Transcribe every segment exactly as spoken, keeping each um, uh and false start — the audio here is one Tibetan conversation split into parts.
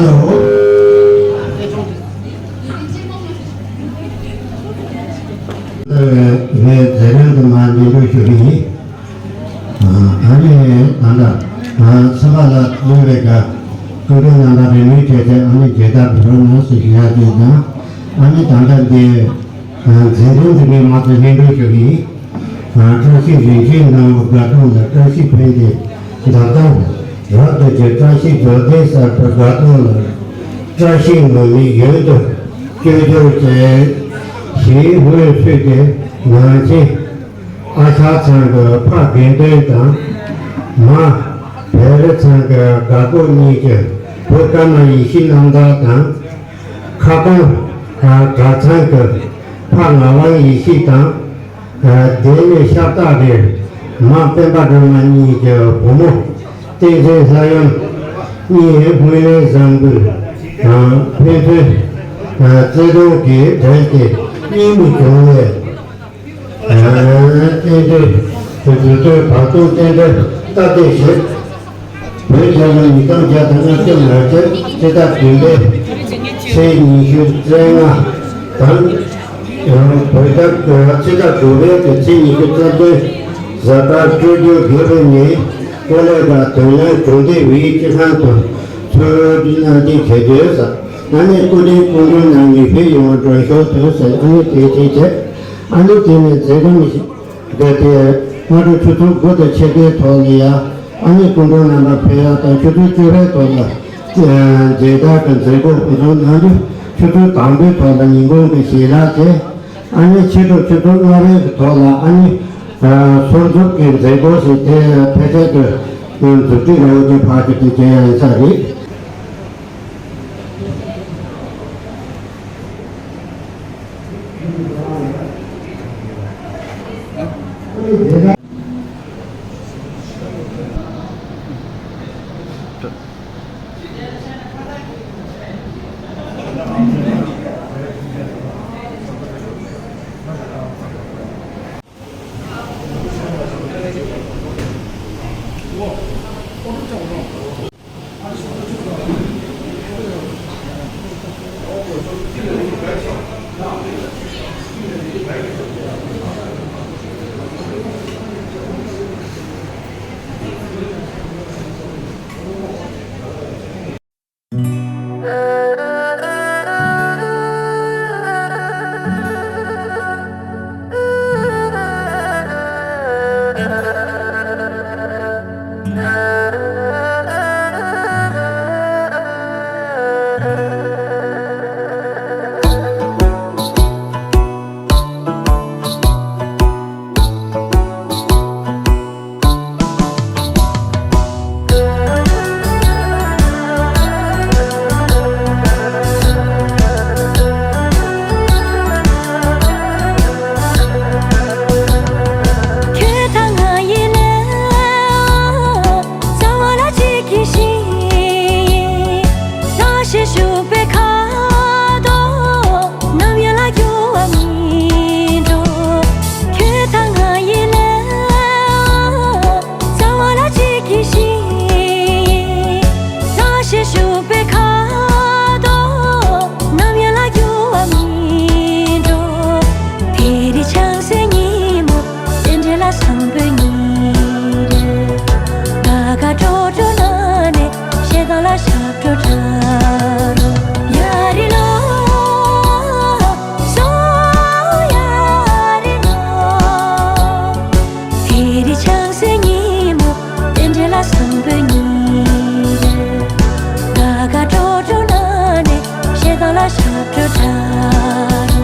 ངས་མཛད་རིམ་དུ་མ་འདི་འདྲ་ཞུ་གི་ཡིན། ཨ་ནི་ད་ལྟ་ཚན་པ་ལ་གནོད་པའི་སྐབས་སྐུ་མགྲོན་རྣམ་པ་རེ་མོས་བྱས་ཏེ་ཨ་ནི་མཇལ་དར་ཕུལ་རོགས་གནང་ཟེར་ཞུ་ཡ་དེ་དང་། ཨ་ནི་ད་ལྟ་འདི་མཛད་རིམ་འདི་ནས་མ་ཚད་སྙན་སྒྲོན་ཞུ་གི་ཡིན། བཀྲ་ཤིས་རིན་ཆེན་སྣང་བ་དགའ་སྟོན་ལ། བཀྲ་ཤིས་ཕན་བདེ་ཟླ་གྲངས་རབ་ཏུ་གྱུར། བཀྲ་ཤིས་རྫོགས་ལྡན་གསར་པའི་དགའ་སྟོན་ལ། བཀྲ་ཤིས་ངུར་སྨྲིག་ཡུན་དུ་སྤྱོད་གྱུར་ཅིག་ཞེས་སྨོན་ཕུལ་ཏེ་ནང་ཆེན་ཨ་ཤག་ཚང་གི་ཕ་དགེ་འདུན་དང་། མ་བེ་རི་ཚང་གི་དགའ་སྐོར་གཉིས་ཀྱི་བུ་ཀརྨ་ཡེ་ཤེས་རྣམ་དག་དང་། ཁ་སྐོང་གྲྭ་ཚང་གི་ཕ་ངག་དབང་ཡེ་ཤེས་དང་། དེ་ནས་ཤ་སྟག་རེད། མ་སྤེན་པ་སྒྲོལ་མ་གཉིས་ཀྱི་བུ་མོ་བསྟན་འཛིན་ལྷ་གཡང་གཉིས་སྨོན་ལམ་བཟང་པོའི་ཕན་ཚུན་བརྩེ་དུང་གིས་དྲན་ཏེ་གཉིད་མི་བྱུང་བས། རྟེན་འབྲེལ་དུས་ཚོད་བར་སྟོང་རྟེན་འབྲེལ་སྟབས་བདེ་ཞིག་བོད་རྒྱལ་ལོ་ཉིས་སྟོང་བརྒྱ་དང་ལྔ་བཅུ་ང་བརྒྱད་ཕྱི་ཟླ་བདུན་པའི་ཚེས་ཉི་ཤུ་རྩ་ལྔ་དང་། ཡང་བོད་ཟླ་ཕྱི་ཟླ་དགུ་པའི་གི་ཚེས་ཉི་ཤུ་རྩ་བདུན་གཟའ་སྐར་སྤྲོ་རྒྱུ་དགེ་བའི་ཉིན་ཀོ་ལེ་ག་དོན་ལྡན་གྲོང་སྡེ་བའི་སྤྱི་ཁང་དུ་ཚོགས་འདུ་གནང་སྟེ་བྱེད་དུས་ས་ཨ་ནེ་སྐུ་ཕྲེང་སྐུ་མགྲོན་རྣམས་ཉི་ཤུའི་ཡོང་བ་འགྲོ་ཞོར་དུ་ཟེར་ཨ་ནེ་དེ་དེ་བྱས་ཨ་ནེ་དེ་ནས་མཛད་རིམ་ཞིག་འདི་སྟེ། སྔ་དྲོ་ཆུ་ཚོད་དགུ་དང་ཕྱེད་ཀའི་ཐོག་ལ་ཡ་ཨ་ནེ་སྐུ་མགྲོན་རྣམ་པ་ཕེབས་ཡག་དང་། ཆུ་ཚོད་བཅུ་པའི་ཐོག་ལ་མཇལ་དར་གྱི་མཛད་སྒོ་འགོ་འཛུགས་གནང་རྒྱུ། ཆུ་ཚོད་དང་པོའི་ཐོག་ལ་ཉིན་གུང་གི་ཞལ་ལག་བཅས། ཨ་ནེ་ཕྱི་དྲོ་ཆུ་ཚོད་ལྔ་པའི་ཐོག་ལ་ཨ་ནེ་སོར་འཛུགས་ཀྱི་མཛད་སྒོ་ཞིག་དེ་ཕལ་ཆེར་དུ་མཛུབ་ཁྲིད་ར་བོ་ཅན་ཕར་ཞིག་ཏུ་བྱེད་ཡ་ཡིན་ས་རེད། ཁྱོད་དང་ང་ཡི་ལས། རྩ་བ་ལ་གཅིག་གི་ཞིང་། ས་གཞི་བཞུགས་པའི་ཁ་དོག་ནམ་ཡང་ལ་འགྱུར་བ་མི་འགྲོ། ཁྱོད་དང་ང་ཡི་ལས། རྩ་བ་ལ་གཅིག་གི་ཞིང་། ས་གཞི་བཞུགས་པའི་ཁ་དོག་ནམ་ཡང་ལ་འགྱུར་བ་མི་འགྲོ། དེ་རིང་བྱང་སེམས་ཉིན་མོ། རྟེན་འབྲེལ་ལ་བཟང་པོའི་ཉིན་རེད། དགའ་དགའ་སྤྲོ་སྤྲོ་ན་ནས་ཞེ་སྡང་ལ་ཞབས་བྲོ་འཁྲབ་རོགས། ཡ་རི་ལོ། སོ་ཡ་རི་ལོ། དེ་རིང་བྱང་སེམས་ཉིན་མོ། རྟེན་འབྲེལ་ལ་བཟང་པོའི་ཉིན་རེད། དགའ་དགའ་སྤྲོ་སྤྲོ་ན་ནས་ཞེ་སྡང་ལ་ཞབས་བྲོ་འཁྲབ་རོགས།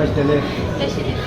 བཀྲ་ཤིས་བདེ་ལེགས། བཀྲ་ཤིས་བདེ་ལེགས།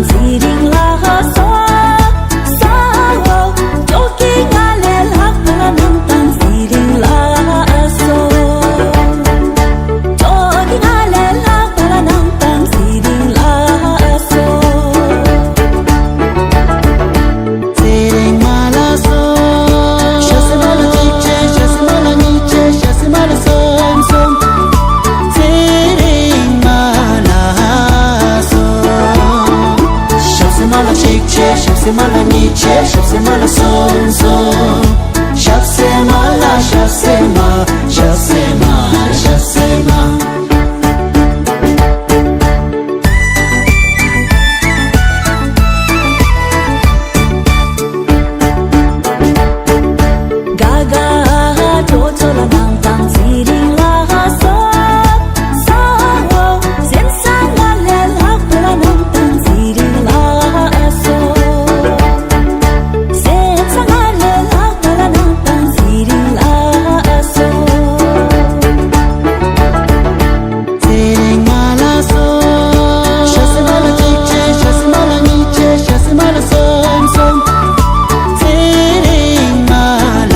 ཚེ་རིང་མ་ལ་གསུམ། ཞབས་སེ་མ་ལ་གཅིག་བྱས། ཞབས་སེ་མ་ལ་གཉིས་བྱས། ཞབས་སེ་མ་ལ་གསུམ་གསུམ། ཚེ་རིང་མ་ལ་གསུམ། ཞབས་སེ་མ་ལ་གཅིག་བྱས། ཞབས་སེ་མ་ལ་གཉིས་བྱས། ཞབས་སེ་མ་ལ་གསུམ་གསུམ། ཞབས་སེ་མ་ལ། ཞབས་སེ་མ། ཞབས་སེ་མ། ཞབས་སེ་མ། ཚེ་རིང་མ་ལ་གསུམ། ཞབས་སེ་མ་ལ་གཅིག་བྱས། ཞབས་སེ་མ་ལ་གཉིས་བྱས། ཞབས་སེ་མ་ལ་གསུམ་གསུམ། ཚེ་རིང་མ་ལ་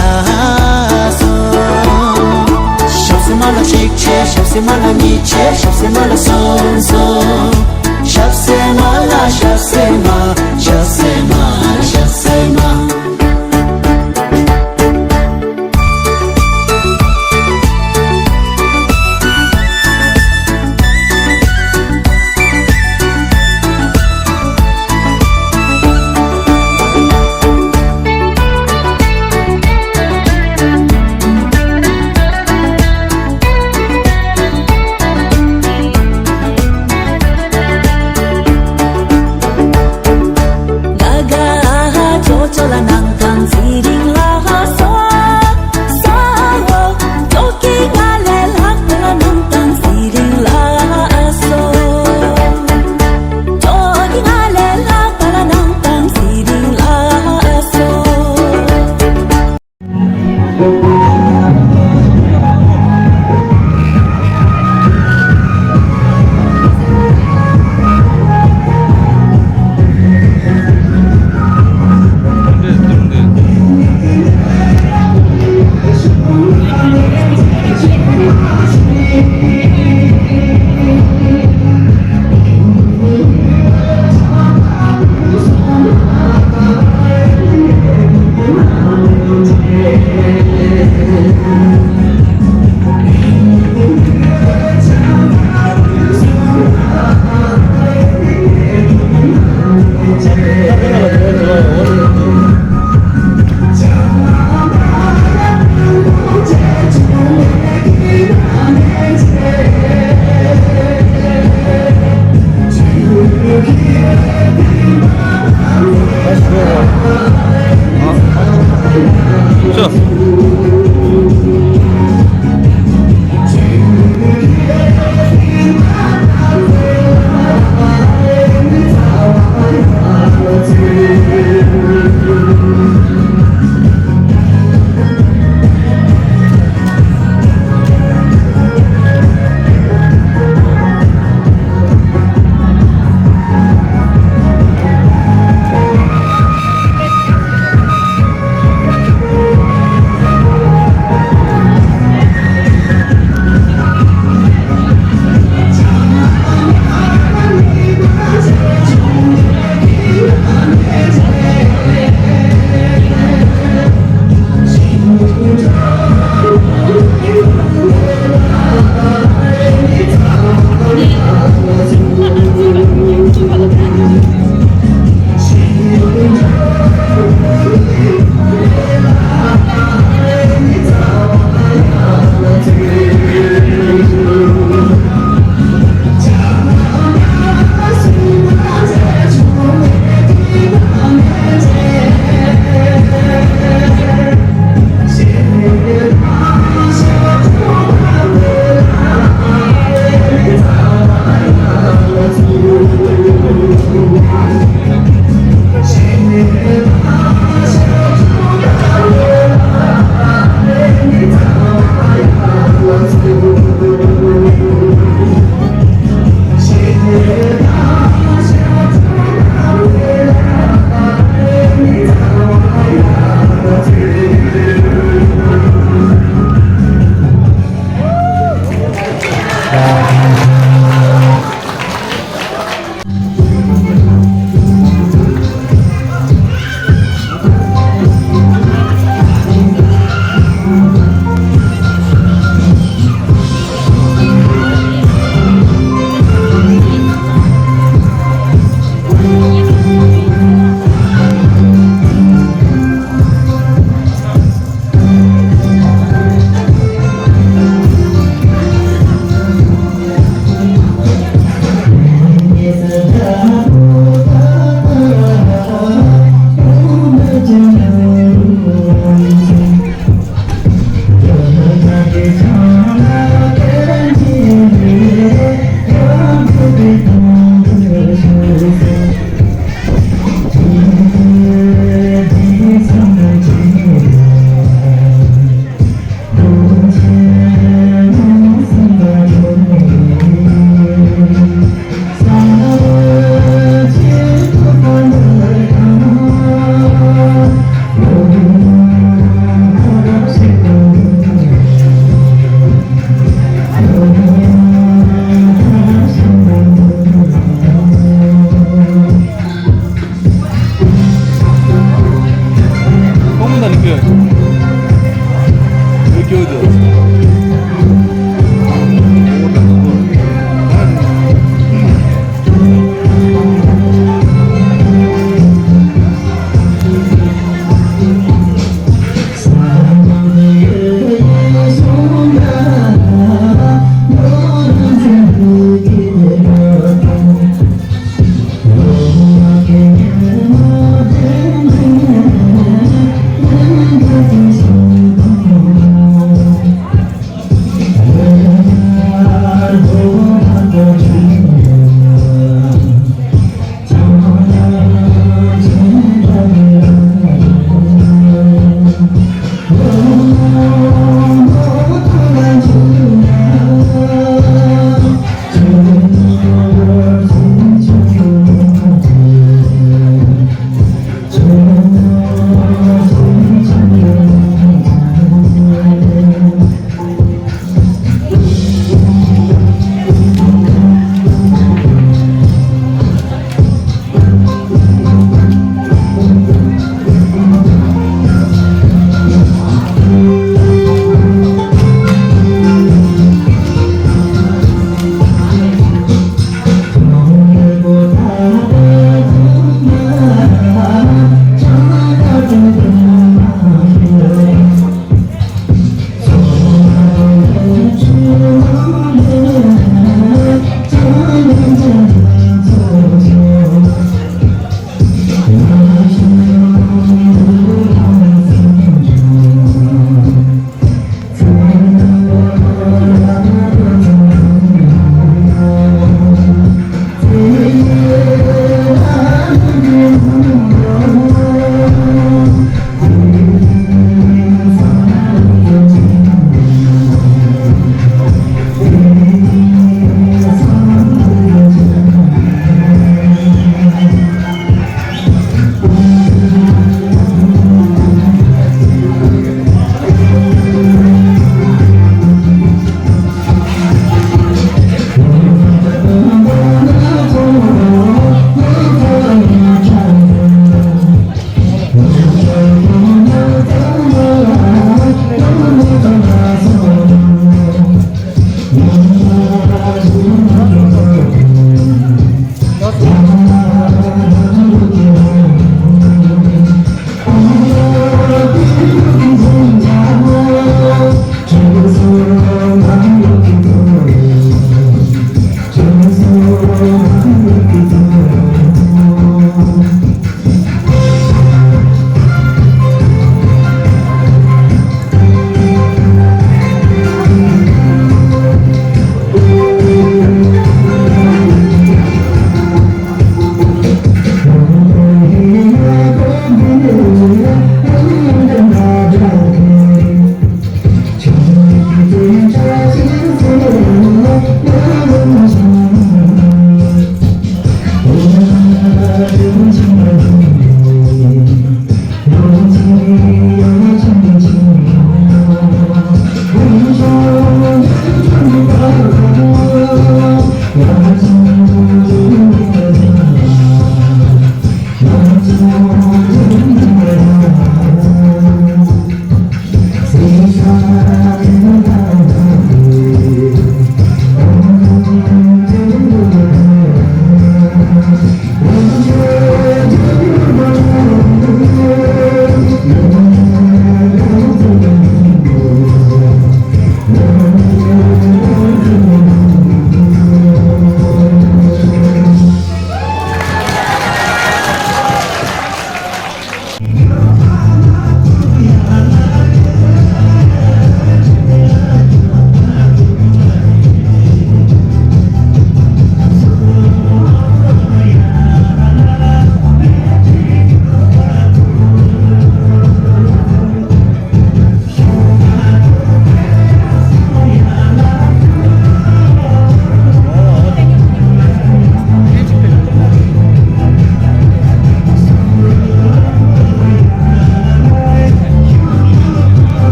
གསུམ། ཞབས་སེ་མ་ལ་གཅིག་བྱས། ཞབས་སེ་མ་ལ་གཉིས་བྱས། ཞབས་སེ་མ་ལ་གསུམ་གསུམ། ཞབས་སེ་མ་ལ། ཞབས་སེ་མ། ཞབས་སེ་མ། ཞབས་སེ་མ།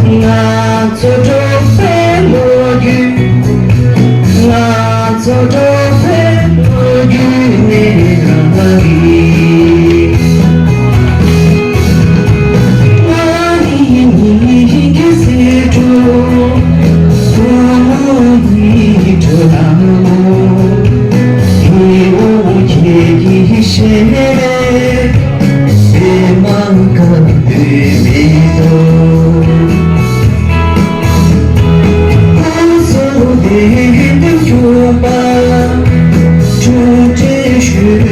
ང་ཚོ་འབྲོག་པའི་ལོ་རྒྱུས། ང་ཚོ་འབྲོག་པའི་ལོ་རྒྱུས་ནི་རང་རེད། ང་ནི་ཉིན་གྱི་ཟེར་འགྲོ། བུ་མོ་ཡིན་འགྲོ་ན་མོ། ཡིད་འོང་ཁྱེད་ཀྱི་ཞལ་རས། པདྨ་དཀར་པོའི་མེ་ཏོག་ཁོ་ཚོ་བདེ་དུ་བྱུང་པ། འཁྲུལ་བྲལ་ཤུལ་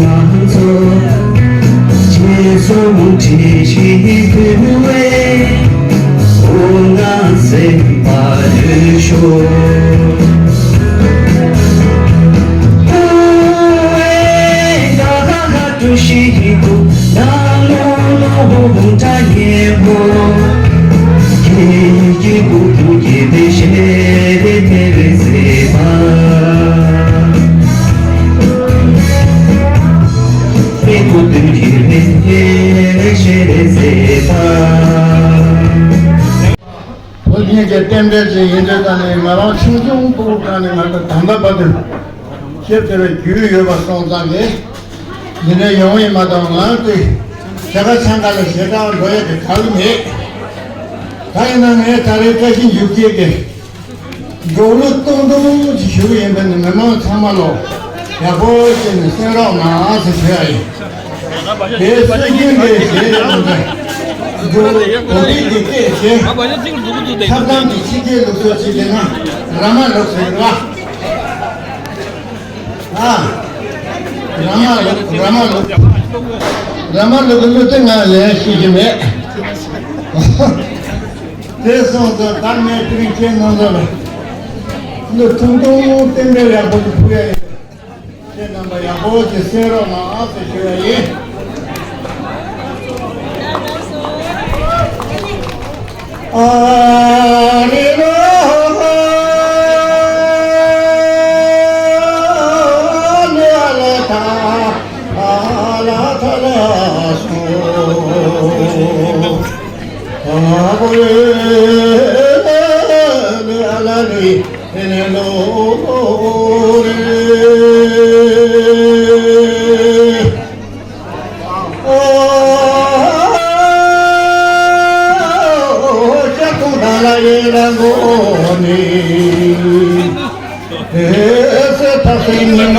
ང་ཚོ། རྗེས་སུ་འཁྲིད་བཞིན་ཕུལ་བའི། འོ་ང་སེམས་པ་ལུས་ཤོག་བོད་བརྒྱུད་ཀྱི་རྟེན་འབྲེལ་ཅན་ཡིན་དུས་ཙང་ནས། ང་རང་ཆུང་ཆུང་སྤུ་གུ་སྒང་ནས་ང་ཚོ་ད་ལྟ་བར་དུ་ཞིབ་ཕྲ་བའི་རྒྱུས་ཡོད་པ་སོང་ཙང་ནས། འདི་ནས་ཡོང་ཡིན་མ་གཏོགས། ང་ཚོས་ཞལ་ཁ་ཆང་ཁ་ལ་ཞེ་དྲག་འགྲོ་ཡས་ཀྱི་ག་ལ་མེད། ད་ཡིན་ན་ངས་ད་རེས་བཀྲ་ཤིས་འཇུག་སྐྱེས་ཀྱི་འབྲོག་གླུ་སྟོང་སྟོང་ཅིག་ཞུ་གི་ཡིན་པས་ནི། མི་མང་ཚང་མ་ལོ་ཡག་པོ་བྱས་ནས་གསན་རོགས་གནང་ཟེར་ཞུ་ཡ་ཡིན། དེ་སྲོལ་རྒྱུན་གྱི་གཞས་རེད་མོད། འབྲོག་གོམས་འདྲིས་ཀྱི་སྐད་བྱས། ཆབ་གདམས་ཀྱི་ཕྱི་རྒྱལ་ལུགས་སྲོལ་ཅིག་བྱས་ན་ར་མ་ལུག་ཟེར་གི་རེད་པ། ཨ། ར་མ་ལུག་ར་མ་ལུག་ར་མ་ལུག་གི་གླུ་དེ་ང་ལས་ཤེས་ཀྱི་མེད། དེ་སོང་ཙང་ད་ངས་དེ་རིང་ཁྱེད་རྣམ་ཚོ་ལ་གླུ་ཐུང་ཐུང་རྟེན་འབྲེལ་ཡག་པོ་ཞིག་ཕུལ་ཡ་ཡིན། ཁྱེད་རྣམ་པ་ཡག་པོ་ཞིག་གསན་རོགས་གནང་ཨ་ཟེར་ཞུ་ཡ་ཡིན། ཨ་རེ་ལོ། ཨ་ལེ་ཨ་ལེ་ཐ། ཨ་ལ་ཐ་ལ་སོ། ཨ་ལེ་ཨ་ལེ། དེ་སེམས་ལ་མ་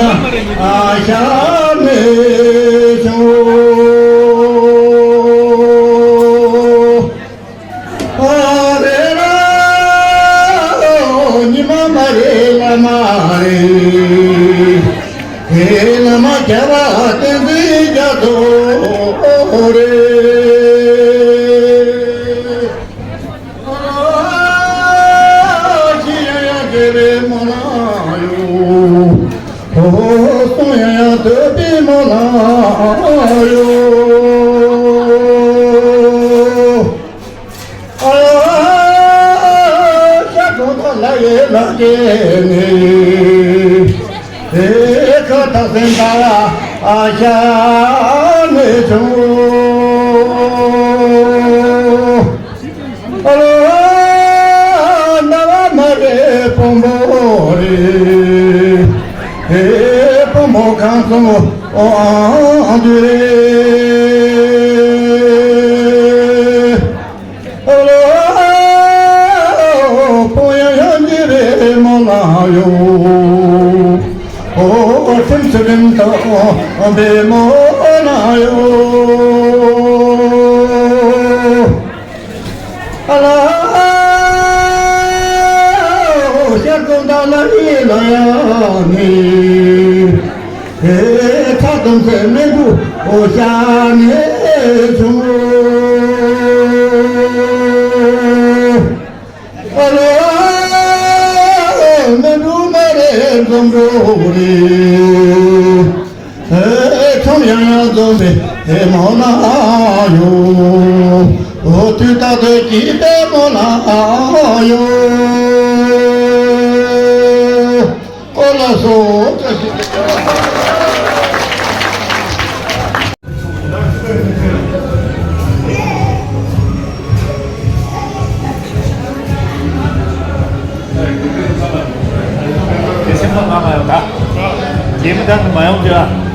མ་ཡོང་ད། རྒྱལ་མི་དར་དུ་མ་ཡོང་རྒྱུ།